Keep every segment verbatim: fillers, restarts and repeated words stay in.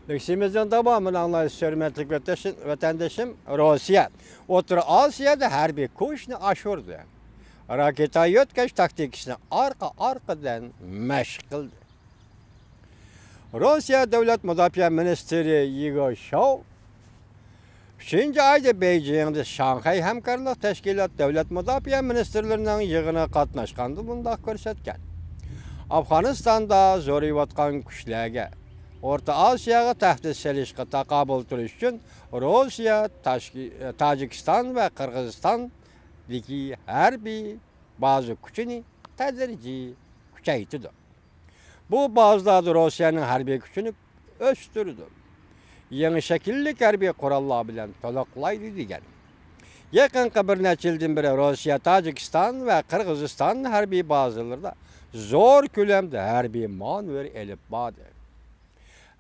لېكسىيىمىزنىڭ داۋامىنى ئاڭلايسىز، ھۆرمەتلىك ۋەتەندىشىم. روسىيە ئوتتۇرا ئاسىيادا ھەربىي كۈچنى ئاشۇردى. راكېتا يۆتكەش تاكتىكىسىنى ئارقا-ئارقىدىن مەشىق قىلدى. روسىيە دۆلەت مۇداپىئە مىنىستىرى ئىگور شوۋ ئۈچىنچى ئايدا بېيجىڭدا شاڭخەي ھەمكارلىق تەشكىلات دۆلەت مۇداپىئە مىنىستىرلىرىنىڭ يىغىنىغا قاتناشقاندا مۇنداق كۆرسەتكەن: ئافغانىستاندا زورىيىۋاتقان كۈچلەرگە ئورتا ئاسىياغا تەھدىت سېلىشقا تاقابىل تۇرۇش ئۈچۈن روسىيە تاشكى-، تاجىكىستان ۋە قىرغىزىستاندىكى ھەربىي بازا كۈچىنى تەدرىجىي كۈچەيتىدۇ. بۇ بازىلاردا روسىيەنىڭ ھەربىي كۈچىنى ئۆستۈرىدۇ. يېڭى شەكىللىك ھەربىي قوراللار بىلەن تولۇقلايدۇ، دېگەن. يېقىنقى بىر نەچچە يىلدىن بېرى روسىيە تاجىكىستان ۋە قىرغىزىستان ھەربىي بازىلىرىدا زور كۆلەمدە ھەربىي مانېۋىر ئېلىپ باردى.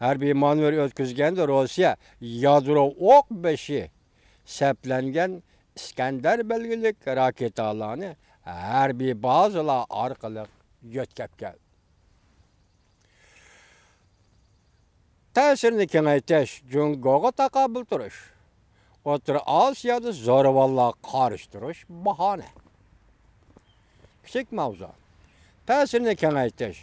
ھەربىي مانېۋىر ئۆتكۈزگەندە روسىيە يادرو ئوق بېشى سەپلەنگەن ئىسكەندەر بەلگىلىك راكېتالارنى ھەربىي بازىلار ئارقىلىق يۆتكەپ كەلدى. تەسىرنى كېڭەيتىش، جۇڭگوغا تاقابىل تۇرۇش. ئوتتۇرا ئاسىيادا زورىۋاللارغا قارشى تۇرۇش باھانە. كىچىك ماۋزۇ. تەسىرنى كېڭەيتىش،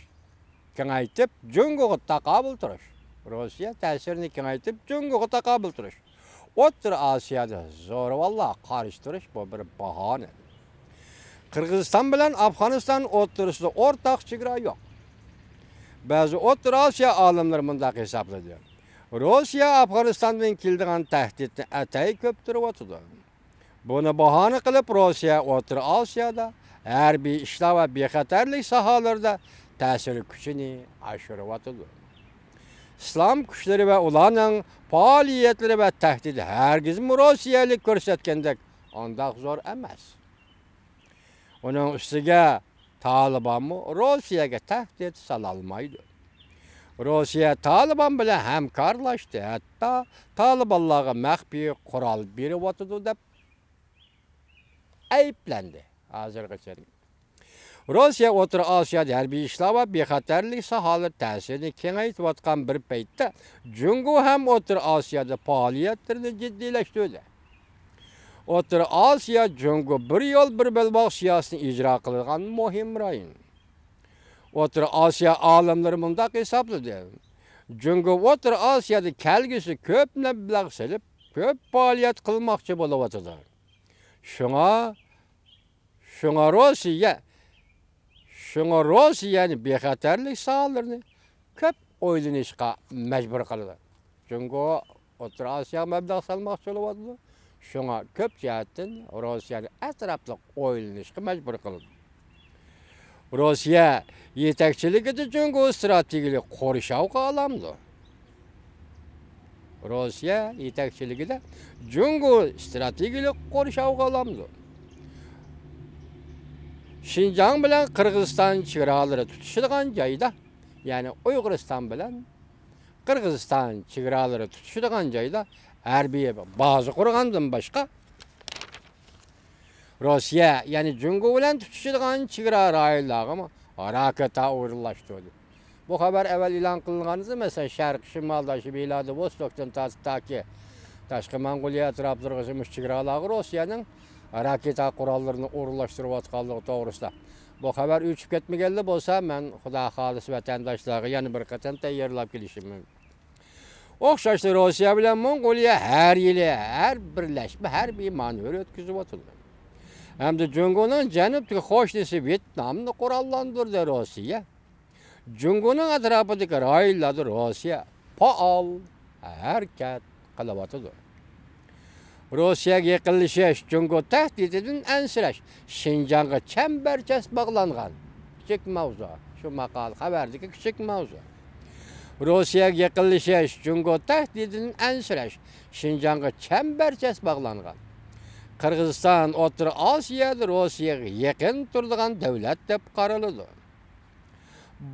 كېڭەيتىپ، جۇڭگوغا تاقابىل تۇرۇش. روسىيە تەسىرىنى كېڭەيتىپ، جۇڭگوغا تاقابىل تۇرۇش. ئوتتۇرا ئاسىيادا زورىۋاللارغا قارشى تۇرۇش، بۇ بىر باھانە. قىرغىزىستان بىلەن ئافغانىستان ئوتتۇرىسىدا ئورتاق چېگرا يوق. بەزى ئوتتۇرا ئاسىيا ئالىملىرى مۇنداق ھېسابلىدى: روسىيە ئافغانىستاندىن كېلىدىغان تەھدىتنى ئەتەي كۆپتۈرۈۋاتىدۇ. بۇنى باھانە قىلىپ، روسىيە ئوتتۇرا ئاسىيادا ھەربىي ئىشلار ۋە بىخەتەرلىك ساھەلىرىدە تەسىر كۈچىنى ئاشۇرۇۋاتىدۇ. ئىسلام كۈچلىرى ۋە ئۇلارنىڭ پائالىيەتلىرى ۋە تەھدىتى ھەرگىزمۇ روسىيەلىك كۆرسەتكەندەك ئانداق زور ئەمەس. ئۇنىڭ ئۈستىگە تالىبانمۇ روسىيەگە تەھدىت سالالمايدۇ. روسىيە تالىبان بىلەن ھەمكارلاشتى، ھەتتا تالىبانلارغا مەخپىي قورال بېرىۋاتىدۇ دەپ ئەيىبلەندى. ھازىرغىچە روسىيە ئوتتۇرا ئاسىيادا ھەربىي ئىشلار ۋە بىخەتەرلىك ساھەلىرى تەسىرىنى كېڭەيتىۋاتقان بىر پەيتتە، جۇڭگو ھەم ئوتتۇرا ئاسىيادا پائالىيەتلىرىنى جىددىيلەشتۈردى. ئوتتۇرا ئاسىيا جۇڭگو بىر يول، بىر بەلباغ سىياسىتىنى ئىجرا قىلىدىغان مۇھىم رايون. ئوتتۇرا ئاسىيا ئالىملىرى مۇنداق ھېسابلىدى: جۇڭگو ئوتتۇرا ئاسىيادا كەلگۈسى كۆپ مەبلەغ سېلىپ، كۆپ پائالىيەت قىلماقچى بولۇۋاتىدۇ. شۇڭا، شۇڭا روسىيە، شۇڭا روسىيەنى بىخەتەرلىك ساھەلىرىنى كۆپ ئويلىنىشقا مەجبۇر قىلىدۇ. جۇڭگو ئوتتۇرا ئاسىياغا مەبلەغ سالماقچى بولۇۋاتىدۇ. شۇڭا كۆپ جەھەتتىن روسىيەنى ئەتراپلىق ئويلىنىشقا مەجبۇر قىلىدۇ. روسىيە يېتەكچىلىكىدە جۇڭگو ئىستراتېگىيەلىك قورشاۋغا ئالامدۇ؟ روسىيە يېتەكچىلىكىدە جۇڭگو ئىستراتېگىيەلىك قورشاۋغا ئالامدۇ؟ شىنجاڭ بىلەن قىرغىزىستان چېگرالىرى تۇتىشىدىغان جايدا، يەنى ئۇيغۇرىستان بىلەن قىرغىزىستان چېگرالىرى تۇتىشىدىغان جايدا ھەربىي بازا قۇرغاندىن باشقا، روسىيە، يەنى جۇڭگو بىلەن تۇتىشىدىغان چېگرا رايونلارغىمۇ راكېتا ئورۇنلاشتۇردى. بۇ خەۋەر ئەۋۋەل ئېلان قىلىنغاندا، مەسىلەن، شەرقىي شىمالدا، شۇ ۋىلادىۋوستوكتىن تارتىپ تاكى تاشقى موڭغۇلىيە ئەتراپلىرىغىچە مۇشۇ چېگرالارغا روسىيەنىڭ راكېتا قوراللىرىنى ئورۇنلاشتۇرۇۋاتقانلىقى توغرىسىدا. بۇ خەۋەر ئۆچۈپ كەتمىگەنلا بولسا، مەن خۇدا خالىسا ۋەتەنداشلارغا يەنە بىر قېتىم تەييارلاپ كېلىشىم مۇمكىن. ئوخشاشلا روسىيە بىلەن موڭغۇلىيە ھەر يىلى ھەر بىرلەشمە ھەربىي مانېۋىر ئۆتكۈزۈۋاتىدۇ. ھەمدە جۇڭگونىڭ جەنۇبتىكى قوشنىسى ۋيېتنامنى قوراللاندۇردى روسىيە. جۇڭگونىڭ ئەتراپىدىكى رايونلاردا روسىيە پائال ھەرىكەت قىلىۋاتىدۇ. روسىيەگە يېقىنلىشىش، جۇڭگو تەھدىتىدىن ئەنسىرەش، شىنجاڭغا چەمبەرچاس باغلانغان. كىچىك ماۋزۇ، شۇ ماقالە خەۋەردىكى كىچىك ماۋزۇ. روسىيەگە يېقىنلىشىش، جۇڭگو تەھدىتىدىن ئەنسىرەش، شىنجاڭغا چەمبەرچاس باغلانغان. قىرغىزىستان ئوتتۇرا ئاسىيادا روسىيەگە يېقىن تۇرىدىغان دۆلەت دەپ قارىلىدۇ.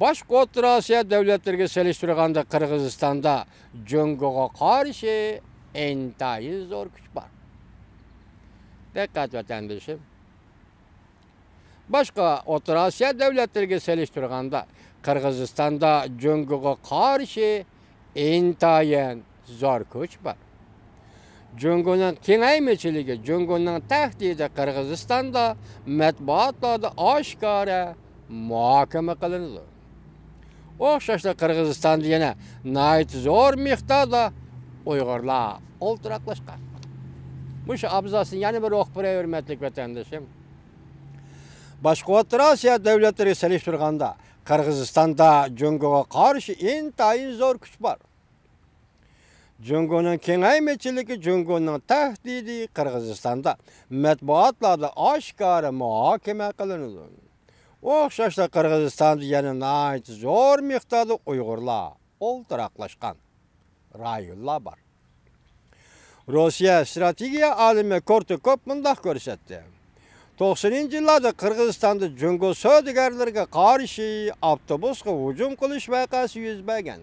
باشقا ئوتتۇرا ئاسىيا دۆلەتلىرىگە سېلىشتۇرغاندا قىرغىزىستاندا جۇڭگوغا قارشى ئىنتايىن زور كۈچ بار. دىققەت ۋەتەندىشىم. باشقا ئوتتۇرا ئاسىيا دۆلەتلىرىگە سېلىشتۇرغاندا قىرغىزىستاندا جۇڭگوغا قارشى ئىنتايىن زور كۈچ بار. جۇڭگونىڭ كېڭەيمىچىلىكى، جۇڭگونىڭ تەھدىتى قىرغىزىستاندا مەتبۇئاتلاردا ئاشكارا مۇھاكىمە قىلىنىدۇ. ئوخشاشلا قىرغىزىستاندا يەنە ناھايىتى زور مىقداردا ئۇيغۇرلار ئولتۇراقلاشقان. مۇشۇ ئابزاسنى يەنە بىر ئوقۇپ بېرەي، ھۆرمەتلىك ۋەتەندىشىم. باشقا ئوتتۇرا ئاسىيا دۆلەتلىرىگە سېلىشتۇرغاندا، قىرغىزىستاندا جۇڭگوغا قارشى ئىنتايىن زور كۈچ بار. جۇڭگونىڭ كېڭەيمىچىلىكى، جۇڭگونىڭ تەھدىتى قىرغىزىستاندا مەتبۇئاتلاردا ئاشكارا مۇھاكىمە قىلىنىدۇ. ئوخشاشلا قىرغىزىستاندا يەنە ناھايىتى زور مىقداردا ئۇيغۇرلار ئولتۇراقلاشقان رايونلار بار. روسىيە ئىستراتېگىيە ئالىمى كورتىكوف مۇنداق كۆرسەتتى: توقسىنىنچى يىللاردا قىرغىزىستاندا جۇڭگو سودىگەرلىرىگە قارشى ئاپتوبۇسقا ھۇجۇم قىلىش ۋەقەسى يۈز بەرگەن.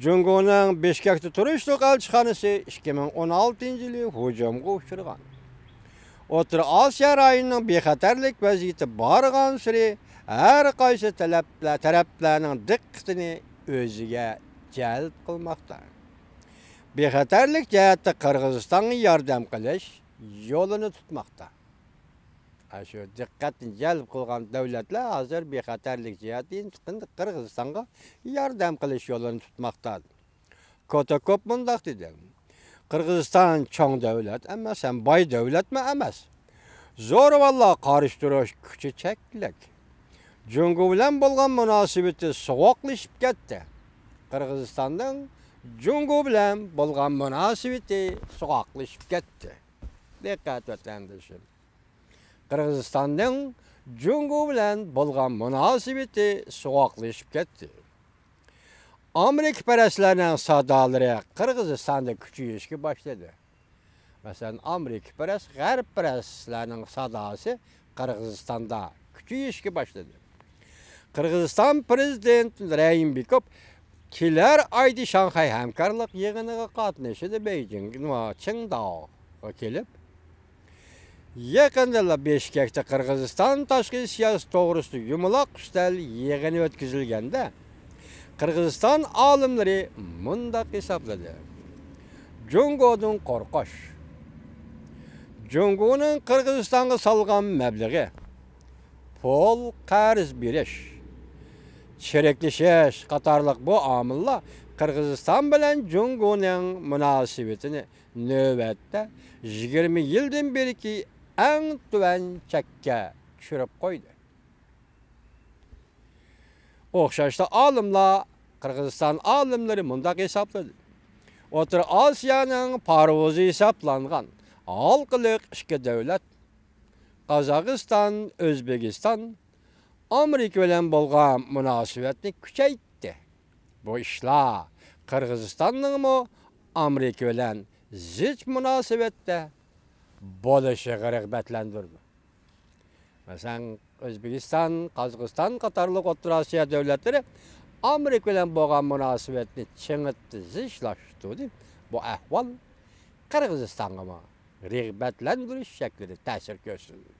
جۇڭگونىڭ بىشكەكتە تۇرۇشلۇق ئەلچىخانىسى ئىككى مىڭ ئون ئالتىنچى يىلى ھۇجۇمغا ئۇچرىغان. ئوتتۇرا ئاسىيا رايونىنىڭ بىخەتەرلىك ۋەزىيىتى بارغانسېرى ھەر قايسى تەلەپلە-، تەرەپلەرنىڭ دىققىتىنى ئۆزىگە جەلپ قىلماقتا. بىخەتەرلىك جەھەتتە قىرغىزىستانغا ياردەم قىلىش يولىنى تۇتماقتا. ئاشۇ دىققەتنى جەلپ قىلغان دۆلەتلەر ھازىر بىخەتەرلىك جەھەتتىن قىرغىزىستانغا ياردەم قىلىش يولىنى تۇتماقتا. كوتاكوپ مۇنداق دېدى: قىرغىزىستان چوڭ دۆلەت ئەمەس ھەم باي دۆلەتمۇ ئەمەس. زورىۋاللار قارشى تۇرۇش كۈچى چەكلىك. جۇڭگو بىلەن بولغان مۇناسىۋىتى سوغۇقلىشىپ كەتتى. قىرغىزىستاننىڭ جۇڭگو بىلەن بولغان مۇناسىۋىتى سوغۇقلىشىپ كەتتى. دىققەت ۋەتەندىشىم. قىرغىزىستاننىڭ جۇڭگو بىلەن بولغان مۇناسىۋىتى سوغۇقلىشىپ كەتتى. ئامېرىكىپەرەسلەرنىڭ سادالىرى قىرغىزىستاندا كۈچىيىشكە باشلىدى. مەسىلەن، ئامېرىكىپەرەس، غەربپەرەسلەرنىڭ ساداسى قىرغىزىستاندا كۈچىيىشكە باشلىدى. قىرغىزىستان پىرېزىدېنتى رەھىمبېكوف كېلەر ئايدا شاڭخەي ھەمكارلىق يىغىنىغا قاتنىشىدۇ، بېيجىڭ، چىڭداۋغا كېلىپ، يېقىندىلا بىشكەكتە قىرغىزىستان تاشقى سىياسىتى توغرىسىدا يۇمىلاق ئۈستەل يىغىنى ئۆتكۈزۈلگەندە، قىرغىزىستان ئالىملىرى مۇنداق ھېسابلىدى: جۇڭگودىن قورقۇش، جۇڭگونىڭ قىرغىزىستانغا سالغان مەبلىغى، پۇل قەرز بېرىش، چىرىكلىشىش قاتارلىق بۇ ئامىللار قىرغىزىستان بىلەن جۇڭگونىڭ مۇناسىۋىتىنى نۆۋەتتە يىگىرمە يىلدىن بېرىكى ئەڭ تۆۋەن چەككە چۈشۈرۈپ قويدى. ئوخشاشلا ئالىملار، قىرغىزىستان ئالىملىرى مۇنداق ھېسابلىدى: ئوتتۇرا ئاسىيانىڭ پارۋىزى ھېسابلانغان ھالقىلىق ئىككى دۆلەت، قازاقىستان، ئۆزبېكىستان، ئامېرىكا بىلەن بولغان مۇناسىۋەتنى كۈچەيتتى. بۇ ئىشلار قىرغىزىستاننىڭمۇ ئامېرىكا بىلەن زىچ مۇناسىۋەتتە بولۇشىغا رىغبەتلەندۈردى. مەسىلەن، ئۆزبېكىستان، قازاقىستان قاتارلىق ئوتتۇرا ئاسىيا دۆلەتلىرى ئامېرىكا بىلەن بولغان مۇناسىۋەتنى چىڭىتتى، زىچلاشتۇردى. بۇ ئەھۋال قىرغىزىستانغىمۇ رىغبەتلەندۈرۈش شەكلىدە تەسىر كۆرسىتىدۇ.